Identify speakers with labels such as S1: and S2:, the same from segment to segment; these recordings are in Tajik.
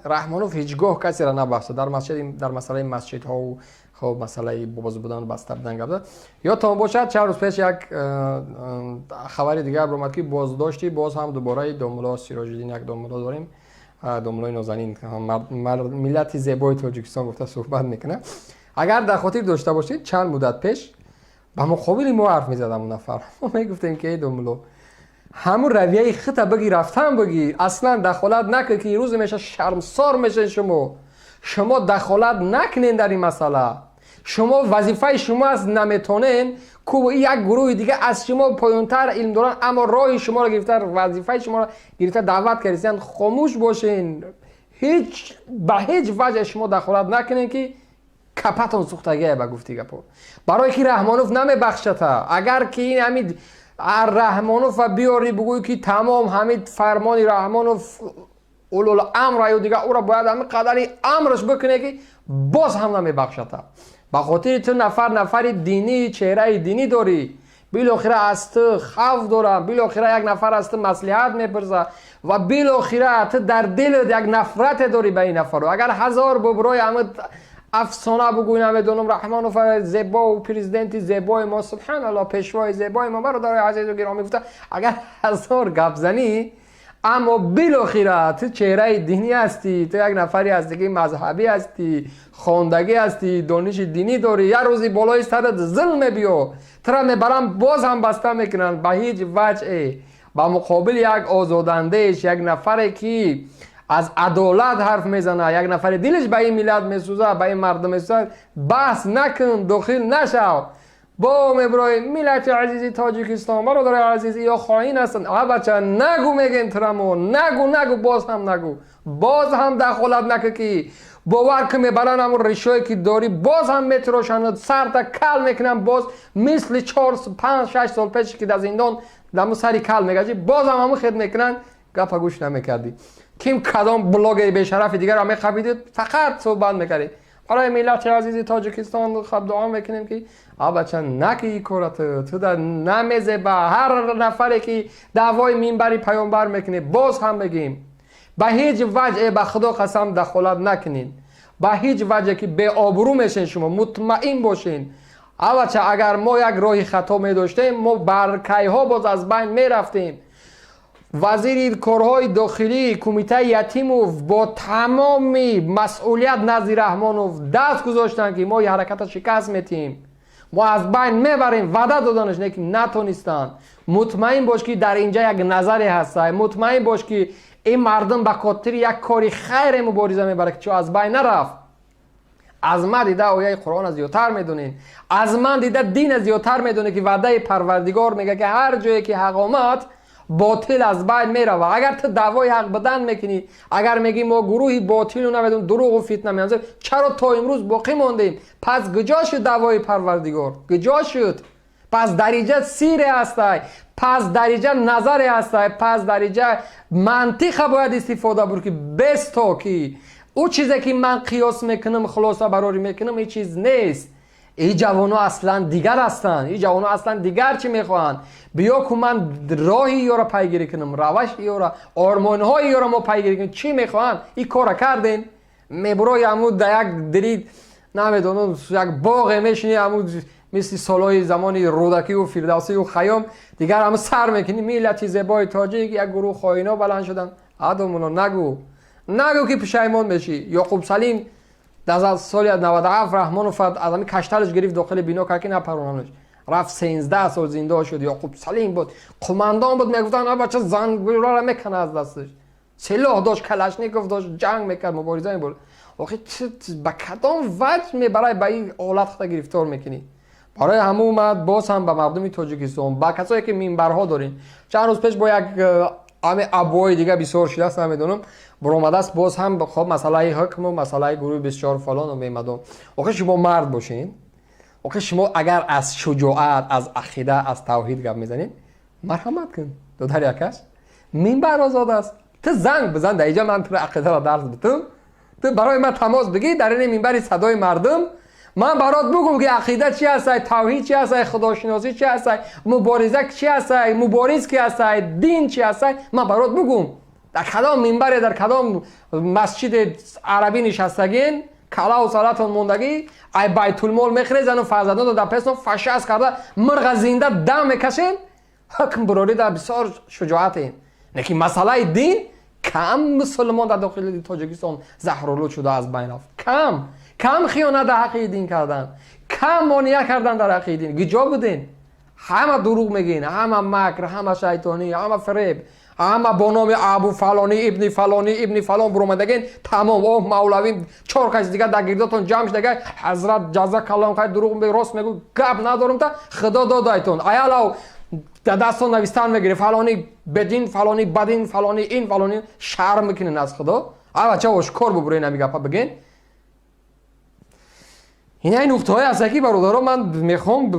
S1: Раҳмонов ҳеҷ гоҳ касеро набахшад дар масҷид, дар масъалаи масҷидҳову хоб, масъалаи боз будан, баста будан гап зад. Ёдтон бошад, чанд рӯз пеш як хабари дигар баромад, ки боздошти боз ҳам дубораи домулло Сироҷиддин. Як домулло дорем, домуллои нозанин, миллати зебои Тоҷикистон гуфта суҳбат мекунад. Агар дар хотир дошта бошед, чанд муддат пеш ба муқобили мо ҳарф мезад ҳамон нафар. Мо мегуфтем, ки эй домулло, ҳамун равияи хита бигӣ, рафтан бигӣ, аслан дахолат накун, ки рӯзе меша, шармсор мешен шумо. Шумо дахолат накунен дар ин масъала. Шумо, вазифаи шумо аст, наметонен ку як гурӯҳи дига аз шумо поёнтар илм доранд, аммо роҳи шуморо гирифта, вазифаи шуморо гирифта даъват кардистанд. Хомӯш бошен, ҳеҷ ба ҳеҷ ваҷҳе шумо дахолат накунен, ки капатон сӯхтагие. Ба гуфти гапо, барое ки Раҳмонов намебахшата. Агар ки ин ҳамин Раҳмонова биёрӣ, бугӯӣ, ки тамом, ҳамин фармони Раҳмонов улул амр аю дига, ӯро бояд ҳамин қадари амрш бикунӣ, ки боз ҳам намебахшата. Ба хотири ту нафари динӣ, чеҳраи динӣ дорӣ, билохира аз ту хавф дорам, билохира як нафар аз ту маслиҳат мепурса ва билохира ту дар дилат як нафрате дорӣ ба ин нафару. Агар ҳазор буброи ҳамин афсона бугӯй, намедонам, Раҳмонов зебову президенти зебои мо, субҳаналло, пешвои зебои мо, бародарои азизу гиромӣ гуфта, агар ҳазор гап занӣ, аммо билохира ту чеҳраи динӣ ҳастӣ, ту як нафаре ҳастӣ, ки мазҳабӣ ҳастӣ, хондагӣ ҳастӣ, дониши динӣ дорӣ. Як рӯзи болои сарат зулм мебиё, тура мебарам, боз ҳам баста мекунанд. Ба ҳеҷ ваҷҳе ба муқобили як озодандеш, як нафаре, ки аз адолат ҳарф мезанад, як нафаре дилаш ба ин миллат месӯзад, ба ин мардум месӯзад, баҳс накун, дохил нашав. Бо меброи миллати азизи Тоҷикистон, бародарои азиз, ё хоин ҳастанд. А бача, нагу, мегем турамо, нагу, нагу, боз ҳам нагу, боз ҳам дахолат накун, ки бовар ки мебаранд, ҳамун ришое ки дорӣ, боз ҳам метирошанд, сарта кал мекунанд, боз мисли 4, 5, 6 сол пеш, ки дар зиндон даму сари кал мегашти, боз ҳам ҳамун хед мекунанд. Гапа гӯш намекардӣ, ким кадом блогери бешарафи дигарро мехабидид, фақат суҳбат мекардӣ. Барои миллати азизи Тоҷикистон хаб дуо мекунем, ки абача, наки ин кора, ту да намезеба. Ҳар нафаре, ки даъвои минбари паёмбар мекунӣ, боз ҳам мегӯем, ба ҳеҷ ваҷҳе, ба Худо қасам, дахолат накунед, ба ҳеҷ ваҷҳе, ки беобрӯ мешен шумо, мутмаин бошен. Абача, агар мо як роҳи хато медоштем, мо баркайҳо боз аз байн мерафтем. Вазири корҳои дохилӣ, кумитаи Ятимов бо тамоми масъулият назди Раҳмонов даст гузоштанд, ки мо ҳараката шикаст метиҳем, мо аз байн мебарем, ваъда доданаш, не ки натонистанд. Мутмаин бош, ки дар инҷа як назаре ҳаста. Мутмаин бош, ки ин мардум ба хотири як кори хайре мубориза мебарад, ки чо аз байн нарафт. Аз ман дида ояи Қуръона зиёдтар медонед, аз ман дида дина зиёдтар медонед, ки ваъдаи Парвардигор мега, ки ҳар ҷое ки ҳақ омад, ботил аз байн мерава. Агар ту даъвои ҳақ будан мекунӣ, агар мегӣ, мо гурӯҳи ботилу намедонам, дурӯғу фитна меанзем, чаро то имрӯз боқӣ мондем? Пас куҷо шуд даъвои Парвардигор, куҷо шуд? Пас дар инҷа сире ҳастай, пас дар инҷа назаре ҳастай, пас дар инҷа мантиқа бояд истифода бурд, ки бесто ки ӯ чизе, ки ман қиёс мекунам, хулоса барорӣ мекунам, ҳеҷ чиз нест. Ин ҷавоно аслан дигар ҳастанд, ин ҷавоно аслан дигар чӣ мехоҳанд. Биё ку, ман роҳи ёро пайгирӣ кунам, раваши ёро, ормонҳои ёро мо пайгирӣ кунем, чӣ мехоҳанд. Ин кора кардем, мебурои ҳаму да як дили, намедонам, як боғе мешинӣ, ҳаму мисли солҳои замони Рӯдакиву Фирдавсиву Хайём, дигар ҳаму сар мекунӣ: миллати зебои тоҷик, як гурӯҳ хоино баланд шуданд. Адомуно, нагӯ, нагӯ, ки пушаймон мешӣ. Ёқуб Салим дар соли 97 Раҳмонов аз ҳамин кашталаш гирифт, дохили бино кард, ки напаронанаш, рафт, 13 сол зиндон шуд. Ёқуб Салим буд, қумандон буд, мегуфтанд, бача зангӯрара мекана аз дасташ, силоҳ дошт, Калашников дошт, ҷанг мекард, мубориза мебурд. Охи ба кадом ваҷ мебарай, ба ин ҳолат худа гирифтор мекунӣ? Барои ҳамун ман боз ҳам ба мардуми Тоҷикистон, ба касое, ки минбарҳо дорем, чанд рӯз пеш бо як ҳами абвои дига бисёр шудааст, намедонам, буромадааст боз ҳам, хоб, масъалаи ҳукму масъалаи гурӯҳи 24 фалону мемадон. Охи шумо мард бошед, охи шумо агар аз шуҷоат, аз ақида, аз тавҳид гап мезанед, марҳамат кун, додари акаш, минбар озод аст, ту занг бизан дар иҷа, ман туро ақидаро дарс битум. Ту барои ман тамос бигир, дар ини минбари садои мардум ман барот бугум, ки ақида чи ҳастай, тавҳид чи ҳастай, худошиносӣ чи ҳастай, мубориза чи ҳастай, мубориз ки ҳастай, дин чи ҳастай, ман барот бугум. Дар кадом минбаре, дар кадом масҷиди арабӣ нишастагин, калаву салатон мондагӣ, ай байтулмол мехӯред, зану фарзандонро дар пестон фашаст карда, мирға зинда дам мекашен, ҳукм бурорӣ дар бисёр шуҷоатен. Лекин масъалаи дин, кам мусулмон дар дохили Тоҷикистон заҳролуд шуда, аз байн рафт, кам кам хиёнат дар ҳаққи дин кардан, кам монеа кардан дар ҳаққи дин. Гиҷо буден? Ҳама дурӯғ мегӯен, ҳама макр, ҳама шайтонӣ, ҳама фиреб, ҳама бо номи Абу фалонӣ, ибни фалонӣ, ибни фалон буромадагин. Тамом, о мавлавӣ, чор каси дигар дар гирдотон ҷамъ шудага, ҳазрат ҷаза калон қай дурӯғ рост мегӯ, гап надорум, та худо додайтон. Аялав дар дастон навистан мегирӣ: фалони бедин, фалони бадин, фалони ин, фалони. Шарм мекунен аз худо. Ава ча ошкор бубурен, ҳами гапа биген. Ин ай нуқтаҳое ҳаста, ки, бародаро, ман мехоҳам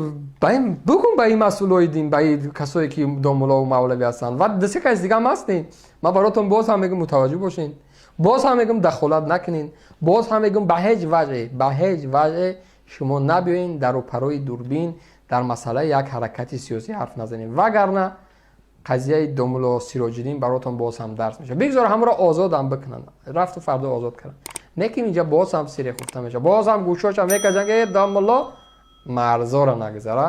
S1: бигум ба ин масъулои дин, ба ин касое ки домулову мавлавӣ ҳастанд ва дисе каси дига ҳам ҳастем. Ман баротон боз ҳам мегӯм, мутаваҷҷӯҳ бошен. Боз ҳам мегӯм, дахолат накунен. Боз ҳам мегӯм, ба ҳеҷ ваҷҳе, ба ҳеҷ ваҷҳе шумо набиёен дар рӯпарои дурбин, дар масъалаи як ҳаракати сиёсӣ ҳарф назанем, вагарна қазияи домуло Сироҷиддин баротон боз ҳам дарс мешавад. Бигзор ҳамаро озодам бикунанд, рафту фардо озод карданд, лекин инҷа боз ҳам сире хуфта мешавад, боз ҳам гӯшошам мекашанд, ки домуло марзора нагузара.